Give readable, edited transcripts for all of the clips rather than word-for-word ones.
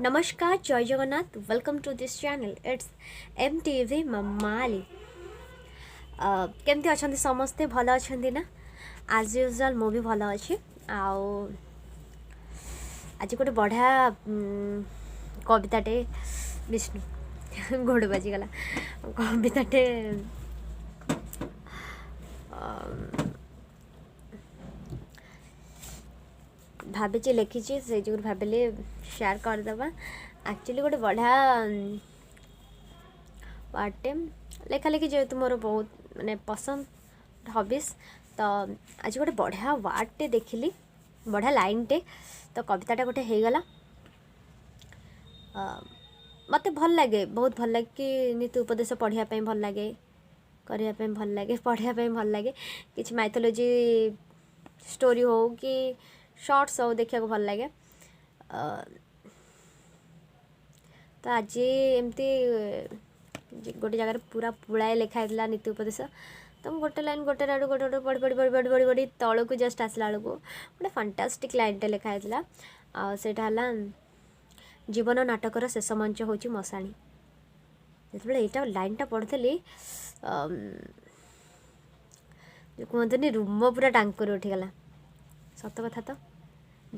ନମସ୍କାର, ଜୟ Jagannath. Welcome to this channel, it's MTV Mamali. କେମିତି ଅଛନ୍ତି ସମସ୍ତେ? ଭଲ ଅଛନ୍ତି ନା? ଆଜ୍ ୟୁଜୁଆଲ୍ ମୁଁ ବି ଭଲ ଅଛି। ଆଉ ଆଜି ଗୋଟେ ବଢ଼ିଆ କବିତାଟେ, ବିଷ୍ଣୁ ଗୋଡ଼ ବାଜିଗଲା, କବିତାଟେ ଭାବିଛି, ଲେଖିଛି, ସେଇ ଯୋଗୁଁ ଭାବିଲି ସେୟାର କରିଦେବା। ଆକ୍ଚୁଆଲି ଗୋଟେ ବଢ଼ିଆ ୱାର୍ଡ଼ଟେ। ଲେଖାଲେଖି ଯେହେତୁ ମୋର ବହୁତ ମାନେ ପସନ୍ଦ, ହବିସ୍, ତ ଆଜି ଗୋଟେ ବଢ଼ିଆ ୱାର୍ଡ଼ଟେ ଦେଖିଲି, ବଢ଼ିଆ ଲାଇନ୍ଟେ, ତ କବିତାଟା ଗୋଟେ ହେଇଗଲା। ମୋତେ ଭଲ ଲାଗେ, ବହୁତ ଭଲ ଲାଗେ କି ନୀତି ଉପଦେଶ ପଢ଼ିବା ପାଇଁ ଭଲ ଲାଗେ, କରିବା ପାଇଁ ଭଲ ଲାଗେ, ପଢ଼ିବା ପାଇଁ ଭଲ ଲାଗେ। କିଛି ମାଇଥୋଲୋଜି ଷ୍ଟୋରି ହଉ କି ସର୍ଟସ୍ ହଉ, ଦେଖିବାକୁ ଭଲ ଲାଗେ। ତ ଆଜି ଏମିତି ଗୋଟେ ଜାଗାରେ ପୁରା ପୁଳାଏ ଲେଖା ହେଇଥିଲା ନୀତି ଉପଦେଶ, ତ ମୁଁ ଗୋଟେ ଲାଇନ୍ ଗୋଟେ ଆଡ଼ୁ ଗୋଟେ ଗୋଟେ ପଢ଼ି ପଢ଼ି ପଢ଼ି ପଢ଼ି ପଢ଼ି ପଢ଼ି ତଳକୁ ଜଷ୍ଟ ଆସିଲା ବେଳକୁ ଗୋଟେ ଫାଣ୍ଟାଷ୍ଟିକ୍ ଲାଇନ୍ଟେ ଲେଖା ହେଇଥିଲା। ଆଉ ସେଇଟା ହେଲା, ଜୀବନ ନାଟକର ଶେଷ ମଞ୍ଚ ହେଉଛି ମଶାଣି। ଯେତେବେଳେ ଏଇଟା ଲାଇନ୍ଟା ପଢ଼ୁଥିଲି, ଯେଉଁ କୁହନ୍ତିନି, ରୁମ ପୁରା ଟାଙ୍କୁରି ଉଠିଗଲା। ସତ କଥା ତ,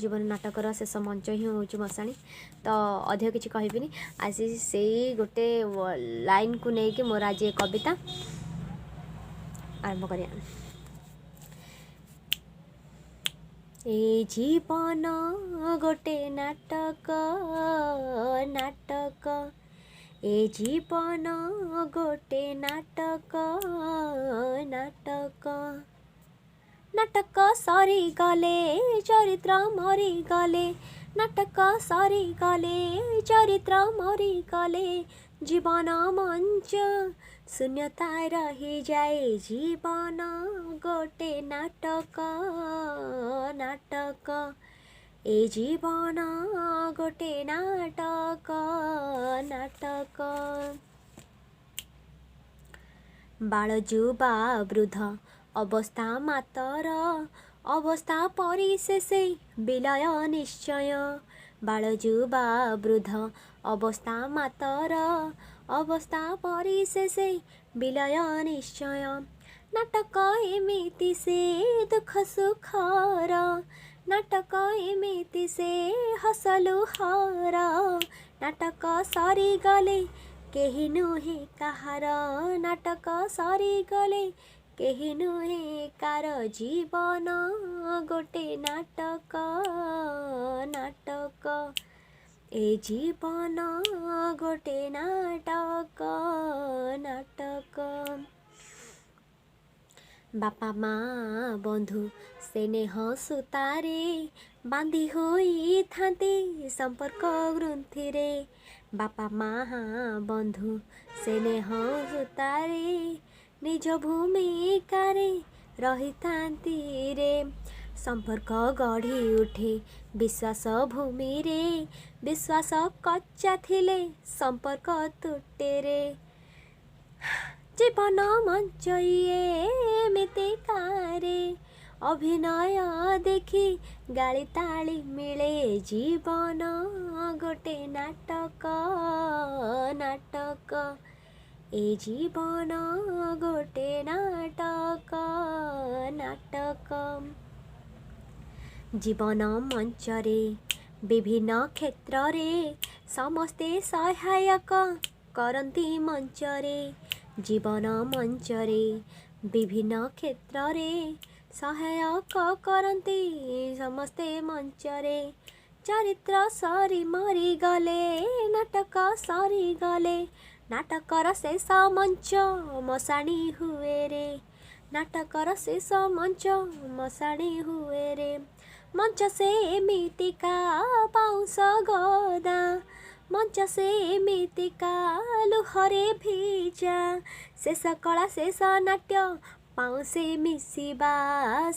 ଜୀବନ ନାଟକର ଶେଷ ମଞ୍ଚ ହିଁ ହେଉଛି ମଶାଣି। ତ ଅଧିକ କିଛି କହିବିନି, ଆଜି ସେଇ ଗୋଟେ ଲାଇନ୍କୁ ନେଇକି ମୋର ଆଜି ଏ କବିତା ଆରମ୍ଭ କରିବା। ଏ ଜୀବନ ଗୋଟେ ନାଟକ, ନାଟକ, ଏ ଜୀବନ ଗୋଟେ ନାଟକ, ନାଟକ। ନାଟକ ସରିଗଲେ ଚରିତ୍ର ମରିଗଲେ, ନାଟକ ସରିଗଲେ ଚରିତ୍ର ମରିଗଲେ, ଜୀବନ ମଞ୍ଚ ଶୂନ୍ୟତା ରହିଯାଏ। ଜୀବନ ଗୋଟେ ନାଟକ, ନାଟକ, ଏ ଜୀବନ ଗୋଟେ ନାଟକ, ନାଟକ। ବାଳ ଯୁବା ବୃଦ୍ଧ ଅବସ୍ଥା ମାତର, ଅବସ୍ଥା ପରିଶେଷେ ବିଲୟ ନିଶ୍ଚୟ। ବାଳ ଯୁବା ବୃଦ୍ଧ ଅବସ୍ଥା ମାତର, ଅବସ୍ଥା ପରିଶେଷେ ବିଲୟ ନିଶ୍ଚୟ। ନାଟକ ଏମିତି ସେ ଦୁଃଖ ସୁଖର, ନାଟକ ଏମିତି ସେ ହସ ଲୁହର, ନାଟକ ସରିଗଲେ କେହି ନୁହେଁ କାହାର, ନାଟକ ସରିଗଲେ କେହି ନୁହେଁ କାର। ଜୀବନ ଗୋଟେ ନାଟକ, ନାଟକ, ଏ ଜୀବନ ଗୋଟେ ନାଟକ, ନାଟକ। ବାପା ମା ବନ୍ଧୁ ସ୍ନେହ ସୂତାରେ ବାନ୍ଧି ହୋଇଥାନ୍ତି ସମ୍ପର୍କ ଗ୍ରନ୍ଥିରେ। ବାପା ମା ବନ୍ଧୁ ସ୍ନେହ ସୂତାରେ ନିଜ ଭୂମିକାରେ ରହିଥାନ୍ତି ରେ। ସମ୍ପର୍କ ଗଢ଼ି ଉଠେ ବିଶ୍ୱାସ ଭୂମିରେ, ବିଶ୍ୱାସ କଚ୍ଚା ଥିଲେ ସମ୍ପର୍କ ତୁଟେ ରେ। ଜୀବନ ମଞ୍ଚ ଇଏ ଏମିତିକାରେ, ଅଭିନୟ ଦେଖି ଗାଳି ତାଳି ମିଳେ। ଜୀବନ ଗୋଟେ ନାଟକ, ନାଟକ, ଏ ଜୀବନ ଗୋଟେ ନାଟକ, ନାଟକ। ଜୀବନ ମଞ୍ଚରେ ବିଭିନ୍ନ କ୍ଷେତ୍ରରେ ସମସ୍ତେ ସହାୟକ କରନ୍ତି ମଞ୍ଚରେ। ଜୀବନ ମଞ୍ଚରେ ବିଭିନ୍ନ କ୍ଷେତ୍ରରେ ସହାୟକ କରନ୍ତି ସମସ୍ତେ ମଞ୍ଚରେ। ଚରିତ୍ର ସରି ମରିଗଲେ, ନାଟକ ସରିଗଲେ, ନାଟକର ଶେଷ ମଞ୍ଚ ମଶାଣି ହୁଏ ରେ। ନାଟକର ଶେଷ ମଞ୍ଚ ମଶାଣି ହୁଏ ରେ। ମଞ୍ଚ ସେ ଏମିତିକା ବାଉଁଶ ଗଦା, ମଞ୍ଚ ସେ ଏମିତିକା ଲୁହରେ ଭିଜା, ଶେଷ କଳା ଶେଷ ନାଟ୍ୟ ପାଉଁଶେ ମିଶିବା,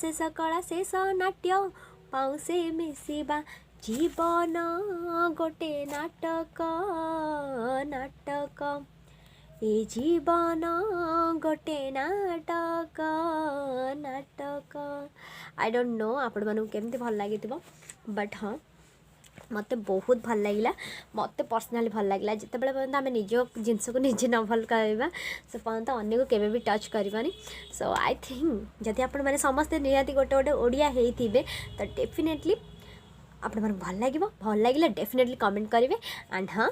ଶେଷ କଳା ଶେଷ ନାଟ୍ୟ ପାଉଁଶେ ମିଶିବା। ଜୀବନ ଗୋଟେ ନାଟକ, ନାଟକ, ଏ ଜୀବନ ଗୋଟେ ନାଟକ, ନାଟକ। I don't know ଆପଣମାନଙ୍କୁ କେମିତି ଭଲ ଲାଗିଥିବ, ବଟ୍ ହଁ, ମୋତେ ବହୁତ ଭଲ ଲାଗିଲା, ମୋତେ ପର୍ସନାଲି ଭଲ ଲାଗିଲା। ଯେତେବେଳେ ପର୍ଯ୍ୟନ୍ତ ଆମେ ନିଜ ଜିନିଷକୁ ନିଜେ ନ ଭଲ ପାଇବା, ସେ ପର୍ଯ୍ୟନ୍ତ ଅନ୍ୟକୁ କେବେ ବି ଟଚ୍ କରିବାନି। ସୋ I think ଯଦି ଆପଣମାନେ ସମସ୍ତେ ନିହାତି ଗୋଟେ ଗୋଟେ ଓଡ଼ିଆ ହେଇଥିବେ, ତ ଡେଫିନେଟଲି ଆପଣମାନଙ୍କୁ ଭଲ ଲାଗିବ। ଭଲ ଲାଗିଲେ ଡେଫିନେଟଲି କମେଣ୍ଟ କରିବେ, ଆଣ୍ଡ ହଁ,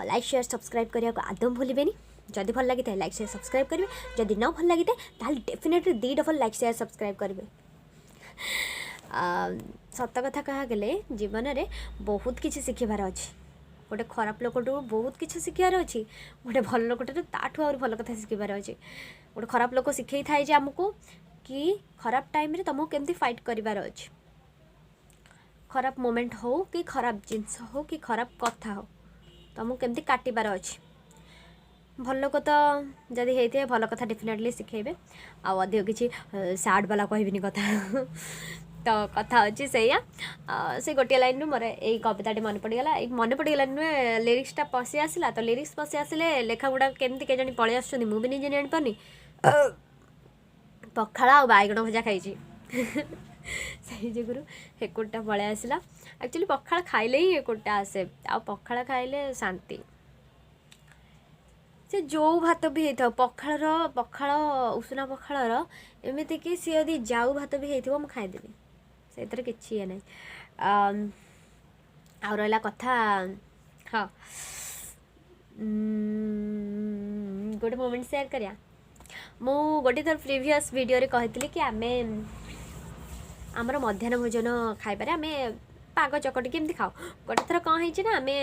ଲାଇକ୍, ସେୟାର, ସବସ୍କ୍ରାଇବ୍ କରିବାକୁ ଆଦୌ ଭୁଲିବେନି। ଯଦି ଭଲ ଲାଗିଥାଏ, ଲାଇକ୍, ସେୟାର, ସବସ୍କ୍ରାଇବ୍ କରିବେ। ଯଦି ନ ଭଲ ଲାଗିଥାଏ, ତାହେଲେ definitely 2 double like, share, subscribe କରିବେ। ସତ କଥା କହିବାକୁ ଗଲେ ଜୀବନରେ ବହୁତ କିଛି ଶିଖିବାର ଅଛି। ଗୋଟେ ଖରାପ ଲୋକଠୁ ବହୁତ କିଛି ଶିଖିବାର ଅଛି, ଗୋଟେ ଭଲ ଲୋକଠାରୁ ତାଠୁ ଆହୁରି ଭଲ କଥା ଶିଖିବାର ଅଛି। ଗୋଟେ ଖରାପ ଲୋକ ଶିଖେଇଥାଏ ଯେ ଆମକୁ କି ଖରାପ ଟାଇମ୍ରେ ତୁମକୁ କେମିତି ଫାଇଟ୍ କରିବାର ଅଛି। ଖରାପ ମୋମେଣ୍ଟ ହଉ କି ଖରାପ ଜିନିଷ ହଉ କି ଖରାପ କଥା ହଉ, ତୁମକୁ କେମିତି କାଟିବାର ଅଛି। ଭଲ ଲୋକ ତ ଯଦି ହେଇଥିବେ, ଭଲ କଥା ଡେଫିନେଟଲି ଶିଖେଇବେ। ଆଉ ଅଧିକ କିଛି ସ୍ୟାଡ଼ ବାଲା କହିବିନି କଥା। ତ କଥା ଅଛି ସେଇଆ, ସେ ଗୋଟିଏ ଲାଇନ୍ରୁ ମୋର ଏଇ କବିତାଟି ମନେ ପଡ଼ିଗଲା। ଏଇ ମନେ ପଡ଼ିଗଲା ନୁହେଁ, ଲିରିକ୍ସଟା ପଶି ଆସିଲା। ତ ଲିରିକ୍ସ ପଶି ଆସିଲେ ଲେଖା ଗୁଡ଼ାକ କେମିତି କେଜାଣି ପଳେଇ ଆସୁଛନ୍ତି, ମୁଁ ବି ନିଜେ ଜାଣିପାରୁନି। ପଖାଳ ଆଉ ବାଇଗଣ ଭଜା ଖାଇଛି, ସେଇ ଯୋଗୁରୁ ହେକୁଟଟା ପଳେଇ ଆସିଲା। ଆକ୍ଚୁଆଲି ପଖାଳ ଖାଇଲେ ହିଁ ହେକୁଟଟା ଆସେ, ଆଉ ପଖାଳ ଖାଇଲେ ଶାନ୍ତି। ସେ ଯେଉଁ ଭାତ ବି ହେଇଥାଉ, ପଖାଳର, ପଖାଳ, ଉଷୁନା ପଖାଳର, ଏମିତିକି ସିଏ ଯଦି ଜାଉ ଭାତ ବି ହେଇଥିବ, ମୁଁ ଖାଇଦେବି, ସେଇଥିରେ କିଛି ଇଏ ନାହିଁ। ଆଉ ରହିଲା କଥା, ହଁ, ଗୋଟେ ମୋମେଣ୍ଟ ସେୟାର କରିବା। ମୁଁ ଗୋଟେ ଥର ପ୍ରିଭିୟସ୍ ଭିଡ଼ିଓରେ କହିଥିଲି କି ଆମେ ଆମର ମଧ୍ୟାହ୍ନ ଭୋଜନ ଖାଇବାରେ ଆମେ ପାଗ ଚକଟିକି ଏମିତି ଖାଉ। ଗୋଟେ ଥର କ'ଣ ହେଇଛି ନା, ଆମେ,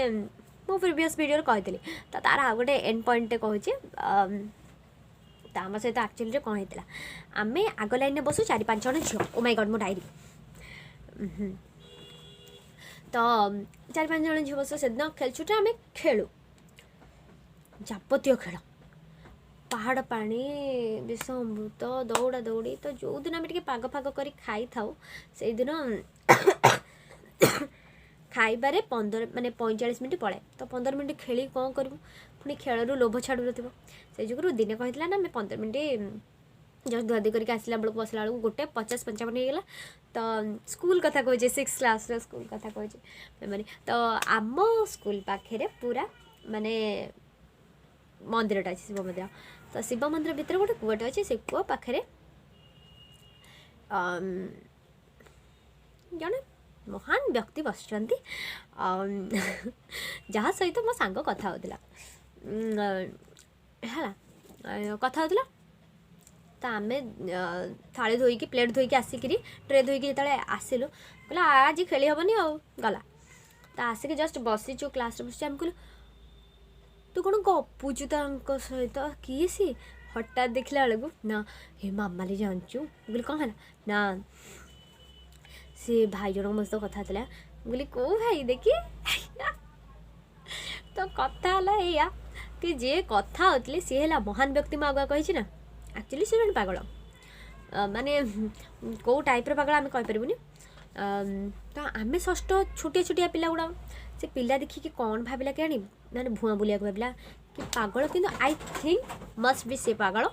ମୁଁ ପ୍ରିଭିୟସ୍ ଭିଡ଼ିଓରେ କହିଥିଲି, ତ ତାର ଆଉ ଗୋଟେ ଏଣ୍ଡ ପଏଣ୍ଟଟେ କହୁଛି। ତ ଆମ ସହିତ ଆକ୍ଚୁଆଲିରେ କ'ଣ ହେଇଥିଲା, ଆମେ ଆଗ ଲାଇନ୍ରେ ବସୁ 4 5 ଜଣ ଝିଅ। ଓ ମାଇ ଗଡ଼୍, ମୋ ଡାଇରୀ। ତ 4 5 ଜଣ ଝିଅ ବସୁ। ସେଦିନ ଖେଳଛୁଟିରେ ଆମେ ଖେଳୁ ଯାବତୀୟ ଖେଳ, ପାହାଡ଼ ପାଣି, ବିଷ ଅମୃତ, ଦୌଡ଼ା ଦୌଡ଼ି। ତ ଯେଉଁଦିନ ଆମେ ଟିକେ ପାଗ ଫାଗ କରି ଖାଇଥାଉ, ସେଇଦିନ ଖାଇବାରେ 15, ମାନେ 45 ମିନିଟ୍ ପଳାଏ। ତ 15 ମିନିଟ୍ ଖେଳିକି କ'ଣ କରିବୁ? ପୁଣି ଖେଳରୁ ଲୋଭ ଛାଡ଼ୁନଥିବ। ସେଇ ଯୋଗୁରୁ ଦିନେ କହିଥିଲା ନା, ଆମେ 15 ମିନିଟ୍ ଜଷ୍ଟ ଧୁଆଧୁଇ କରିକି ଆସିଲା ବେଳକୁ, ବସିଲା ବେଳକୁ 1:50 55 ହେଇଗଲା। ତ ସ୍କୁଲ କଥା କହୁଛି, ସିକ୍ସ କ୍ଲାସ୍ର ସ୍କୁଲ କଥା କହୁଛି ମେମୋରି। ତ ଆମ ସ୍କୁଲ ପାଖରେ ପୁରା ମାନେ ମନ୍ଦିରଟା ଅଛି, ଶିବ ମନ୍ଦିର। ତ ଶିବ ମନ୍ଦିର ଭିତରେ ଗୋଟେ କୂଅଟେ ଅଛି। ସେ କୂଅ ପାଖରେ ଜଣେ ମହାନ ବ୍ୟକ୍ତି ବସିଛନ୍ତି, ଯାହା ସହିତ ମୋ ସାଙ୍ଗ କଥା ହେଉଥିଲା। ହେଲା, କଥା ହେଉଥିଲା। ତ ଆମେ ଥାଳି ଧୋଇକି, ପ୍ଲେଟ୍ ଧୋଇକି ଆସିକିରି, ଟ୍ରେ ଧୋଇକି ଯେତେବେଳେ ଆସିଲୁ, କହିଲା ଆଜି ଖେଳି ହେବନି ଆଉ ଗଲା। ତ ଆସିକି ଜଷ୍ଟ ବସିଛୁ, କ୍ଲାସ୍ରେ ବସିଛୁ, ଆମେ କହିଲୁ ତୁ କ'ଣ ଗପୁଛୁ ତାଙ୍କ ସହିତ, କିଏ ସିଏ? ହଠାତ୍ ଦେଖିଲା ବେଳକୁ ନା, ହେ ମାମାଲି ଜାଣିଛୁ? ମୁଁ କହିଲି କ'ଣ ହେଲା? ନା, ସେ ଭାଇ ଜଣକ ମୋ ସହିତ କଥା ହେଇଥିଲା। ମୁଁ କହିଲି କେଉଁ ଭାଇ ଦେଖି? ତ କଥା ହେଲା ଏଇଆ କି ଯିଏ କଥା ହେଉଥିଲେ ସିଏ ହେଲା ମହାନ ବ୍ୟକ୍ତି। ମୁଁ ଆଗୁଆ କହିଛି ନା, ଆକ୍ଚୁଆଲି ସେ ଜଣେ ପାଗଳ। ମାନେ କେଉଁ ଟାଇପ୍ର ପାଗଳ ଆମେ କହିପାରିବୁନି। ତ ଆମେ ଷଷ୍ଠ, ଛୋଟିଆ ଛୋଟିଆ ପିଲା ଗୁଡ଼ାକ, ସେ ପିଲା ଦେଖିକି କ'ଣ ଭାବିଲା କେଜାଣି, ମାନେ ଭୁଆଁ ବୁଲିବାକୁ ଭାବିଲା କି ପାଗଳ। କିନ୍ତୁ I think ମଷ୍ଟ ବି ସେ ପାଗଳ,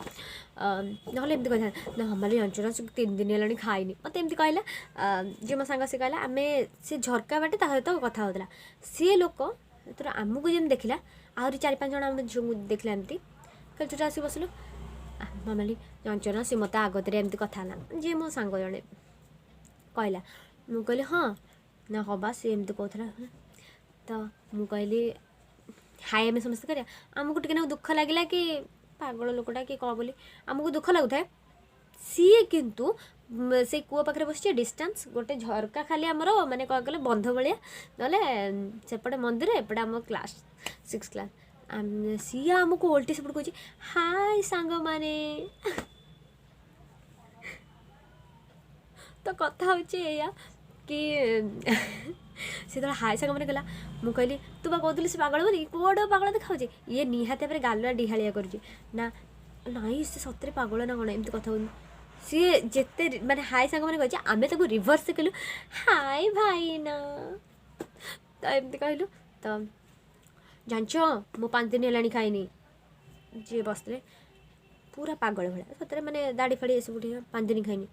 ନହେଲେ ଏମିତି କହିଥାନ୍ତା ନା, ମାମାଲି ଜାଣିଛୁ ନା, ସେ 3 ଦିନ ହେଲାଣି ଖାଇନି। ମୋତେ ଏମିତି କହିଲା ଯିଏ ମୋ ସାଙ୍ଗ, ସେ କହିଲା ଆମେ ସେ ଝରକା ବାଟେ ତା ସହିତ କଥା ହେଉଥିଲା। ସିଏ ଲୋକ ଏଥର ଆମକୁ ଯେମିତି ଦେଖିଲା, ଆହୁରି 4 5 ଜଣ ଆମ ଝିଅଙ୍କୁ ଦେଖିଲା, ଏମିତି ଖେଳଛୁଟି ଆସିକି ବସିଲୁ। ମାମାଲି ଜାଣିଛ ନା, ସେ ମୋତେ ଆଗତରେ ଏମିତି କଥା ହେଲା, ଯିଏ ମୋ ସାଙ୍ଗ ଜଣେ କହିଲା। ମୁଁ କହିଲି ହଁ। ନା ହଁ ବା, ସେ ଏମିତି କହୁଥିଲା। ତ ମୁଁ କହିଲି ହାଇ ଆମେ ସମସ୍ତେ କରିବା। ଆମକୁ ଟିକେ ନାକୁ ଦୁଃଖ ଲାଗିଲା କି ପାଗଳ ଲୋକଟା କି କ'ଣ ବୋଲି ଆମକୁ ଦୁଃଖ ଲାଗୁଥାଏ। ସିଏ କିନ୍ତୁ ସେଇ କୂଅ ପାଖରେ ବସିଛି, ଡିଷ୍ଟାନ୍ସ ଗୋଟେ ଝରକା ଖାଲି ଆମର, ମାନେ କ'ଣ କହିଲେ ବନ୍ଧ ଭଳିଆ, ନହେଲେ ସେପଟେ ମନ୍ଦିର, ଏପଟେ ଆମ କ୍ଲାସ୍, ସିକ୍ସ କ୍ଲାସ୍। ଆମେ ସିଏ ଆମକୁ ଓଲଟି ସେପଟେ କହୁଛି ହାଇ ସାଙ୍ଗମାନେ। ତ କଥା ହେଉଛି ଏଇଆ କି ସେ ଯେତେବେଳେ ହାଇ ସାଙ୍ଗମାନେ କହିଲା, ମୁଁ କହିଲି ତୁ ବା କହୁଥିଲୁ ସେ ପାଗଳ ବୋଲି, କୁଆଡ଼େ ପାଗଳ ଦେଖାଉଛି ଇଏ? ନିହାତି ଭାବରେ ଗାଲୁଆ ଡିହାଳିଆ କରୁଛି। ନା ନାଇଁ, ସେ ସତରେ ପାଗଳ ନା କ'ଣ ଏମିତି କଥା ହଉନି। ସିଏ ଯେତେ ମାନେ ହାଇ ସାଙ୍ଗମାନେ କହିଛି, ଆମେ ତାକୁ ରିଭର୍ସ କଲୁ, ହାଇ ଭାଇନା। ତ ଏମିତି କହିଲୁ। ତ ଜାଣିଛ, ମୁଁ 5 ଦିନ ହେଲାଣି ଖାଇନି। ଯିଏ ବସିଥିଲେ ପୁରା ପାଗଳ ଭଳିଆ ସତରେ, ମାନେ ଦାଢ଼ି ଫାଡ଼ି ଏସବୁ ଟିକେ, 5 ଦିନ ଖାଇନି।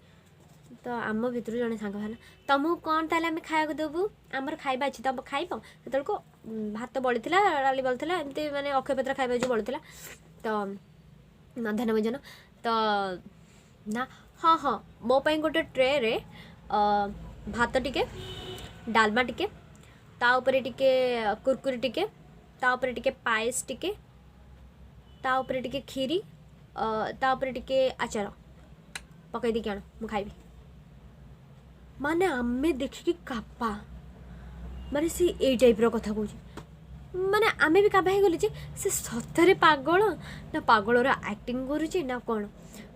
ତ ଆମ ଭିତରୁ ଜଣେ ସାଙ୍ଗ ହେଲା, ତମକୁ କ'ଣ ତାହେଲେ ଆମେ ଖାଇବାକୁ ଦେବୁ, ଆମର ଖାଇବା ଅଛି, ତମ ଖାଇବ? ସେତେବେଳକୁ ଭାତ ବଳିଥିଲା, ଡାଲି ବଳିଥିଲା, ଏମିତି ମାନେ ଅକ୍ଷୟ ପତ୍ର ଖାଇବା ଯେଉଁ ବଳିଥିଲା, ତ ମଧ୍ୟାହ୍ନ ଭୋଜନ। ତ ନା, ହଁ ହଁ, ମୋ ପାଇଁ ଗୋଟେ ଟ୍ରେରେ ଭାତ ଟିକେ, ଡାଲମା ଟିକେ, ତା ଉପରେ ଟିକେ କୁରକୁରି ଟିକେ, ତା ଉପରେ ଟିକେ ପାଏସ ଟିକେ, ତା ଉପରେ ଟିକେ କ୍ଷୀରି, ତା ଉପରେ ଟିକେ ଆଚାର ପକାଇ ଦେଇକି ଆଣ, ମୁଁ ଖାଇବି। ମାନେ ଆମେ ଦେଖିକି କାବା, ମାନେ ସେ ଏଇ ଟାଇପ୍ର କଥା କହୁଛି, ମାନେ ଆମେ ବି କାବା ହେଇଗଲୁ ଯେ ସେ ସତରେ ପାଗଳ ନା ପାଗଳର ଆକ୍ଟିଂ କରୁଛି ନା କ'ଣ।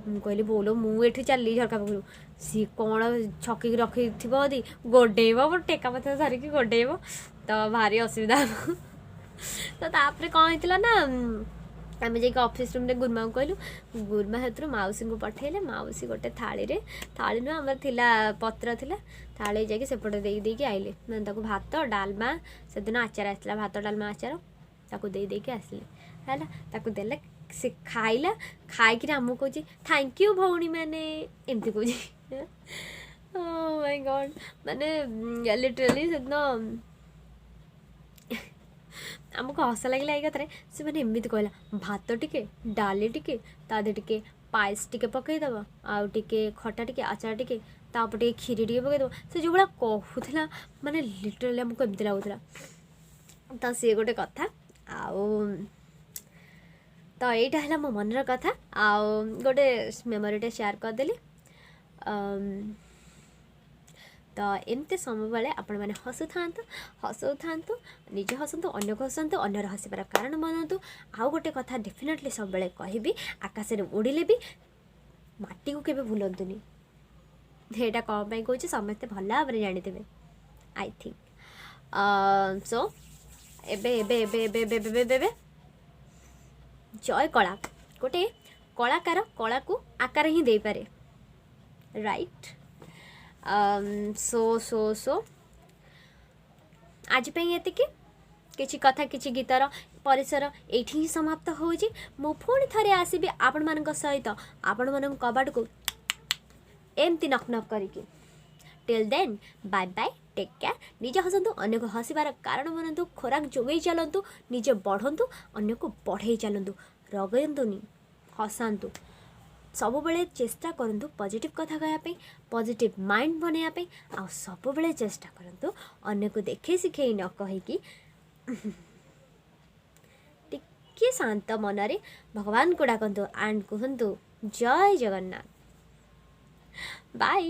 ମୁଁ କହିଲି ବୋଲୋ, ମୁଁ ଏଠି ଚାଲିଲି ଝରକା ପାଖରୁ, ସିଏ କ'ଣ ଛକିକି ରଖିଥିବ ଯଦି ଗୋଡ଼େଇବ, ମୋ ଟେକା ପଥର ଧରିକି ଗୋଡ଼େଇବ, ତ ଭାରି ଅସୁବିଧା ହେବ। ତ ତାପରେ କ'ଣ ହେଇଥିଲା ନା, ଆମେ ଯାଇକି ଅଫିସ୍ ରୁମ୍ରେ ଗୁରୁମାଙ୍କୁ କହିଲୁ, ଗୁରୁମା ସେଥିରୁ ମାଉସୀଙ୍କୁ ପଠେଇଲେ। ମାଉସୀ ଗୋଟେ ଥାଳିରେ, ଥାଳି ନୁହଁ ଆମର ଥିଲା ପତ୍ର ଥିଲା, ଥାଳି ଯାଇକି ସେପଟେ ଦେଇ ଦେଇକି ଆଇଲେ। ମାନେ ତାକୁ ଭାତ ଡାଲମା, ସେଦିନ ଆଚାର ଆସିଥିଲା, ଭାତ ଡାଲମା ଆଚାର, ତାକୁ ଦେଇ ଦେଇକି ଆସିଲେ। ହେଲା, ତାକୁ ଦେଲେ, ସେ ଖାଇଲା, ଖାଇକିରି ଆମକୁ କହୁଛି thank you ଭଉଣୀମାନେ, ଏମିତି କହୁଛି। ମାଇ ଗଡ଼୍, ମାନେ ଲିଟରାଲି ସେଦିନ ଆମକୁ ହସ ଲାଗିଲା ଏଇ କଥାରେ। ସେମାନେ ଏମିତି କହିଲା, ଭାତ ଟିକେ, ଡାଲି ଟିକେ, ତା ଦେହରେ ଟିକେ ପାଏସ ଟିକେ ପକାଇଦେବ, ଆଉ ଟିକେ ଖଟା ଟିକେ, ଆଚାର ଟିକେ, ତାପରେ ଟିକେ କ୍ଷୀରି ଟିକେ ପକାଇଦେବ। ସେ ଯେଉଁ ଭଳିଆ କହୁଥିଲା, ମାନେ ଲିଟରାଲି ଆମକୁ ଏମିତି ଲାଗୁଥିଲା। ତ ସିଏ ଗୋଟେ କଥା। ଆଉ ତ ଏଇଟା ହେଲା ମୋ ମନର କଥା, ଆଉ ଗୋଟେ ମେମୋରିଟେ ସେୟାର କରିଦେଲି। ତ ଏମିତି ସବୁବେଳେ ଆପଣମାନେ ହସୁଥାନ୍ତୁ, ହସଉଥାନ୍ତୁ, ନିଜେ ହସନ୍ତୁ, ଅନ୍ୟକୁ ହସନ୍ତୁ, ଅନ୍ୟର ହସିବାର କାରଣ ବନନ୍ତୁ। ଆଉ ଗୋଟେ କଥା ଡେଫିନେଟଲି ସବୁବେଳେ କହିବି, ଆକାଶରେ ଉଡ଼ିଲେ ବି ମାଟିକୁ କେବେ ଭୁଲନ୍ତୁନି। ଏଇଟା କ'ଣ ପାଇଁ କହୁଛି ସମସ୍ତେ ଭଲ ଭାବରେ ଜାଣିଥିବେ, I think show. ଏବେ ଏବେ ଏବେ ଏବେ ଏବେ ଏବେ ଏବେ ଏବେ ଜୟ କଳା। ଗୋଟେ କଳାକାର କଳାକୁ ଆକାର ହିଁ ଦେଇପାରେ, ରାଇଟ୍? ସୋ ସୋ ସୋ ଆଜି ପାଇଁ ଏତିକି। କିଛି କଥା କିଛି ଗୀତର ପରିସର ଏଇଠି ହିଁ ସମାପ୍ତ ହେଉଛି। ମୁଁ ପୁଣି ଥରେ ଆସିବି ଆପଣମାନଙ୍କ ସହିତ, ଆପଣମାନଙ୍କ କବାଟକୁ ଏମିତି ନକ୍ ନକ୍ କରିକି। Till then bye bye, take care. ନିଜେ ହସନ୍ତୁ, ଅନ୍ୟକୁ ହସିବାର କାରଣ ବନନ୍ତୁ, ଖୋରାକ ଯୋଗେଇ ଚାଲନ୍ତୁ, ନିଜେ ବଢ଼ନ୍ତୁ, ଅନ୍ୟକୁ ବଢ଼େଇ ଚାଲନ୍ତୁ, ରଗନ୍ତୁନି, ହସାନ୍ତୁ। ସବୁବେଳେ ଚେଷ୍ଟା କରନ୍ତୁ ପଜିଟିଭ୍ କଥା କହିବା ପାଇଁ, ପଜିଟିଭ୍ ମାଇଣ୍ଡ ବନେଇବା ପାଇଁ, ଆଉ ସବୁବେଳେ ଚେଷ୍ଟା କରନ୍ତୁ ଅନ୍ୟକୁ ଦେଖେଇ ଶିଖେଇ ନ କହିକି ଟିକେ ଶାନ୍ତ ମନରେ ଭଗବାନଙ୍କୁ ଡାକନ୍ତୁ ଆଣ୍ଡ କୁହନ୍ତୁ ଜୟ ଜଗନ୍ନାଥ। ବାଏ।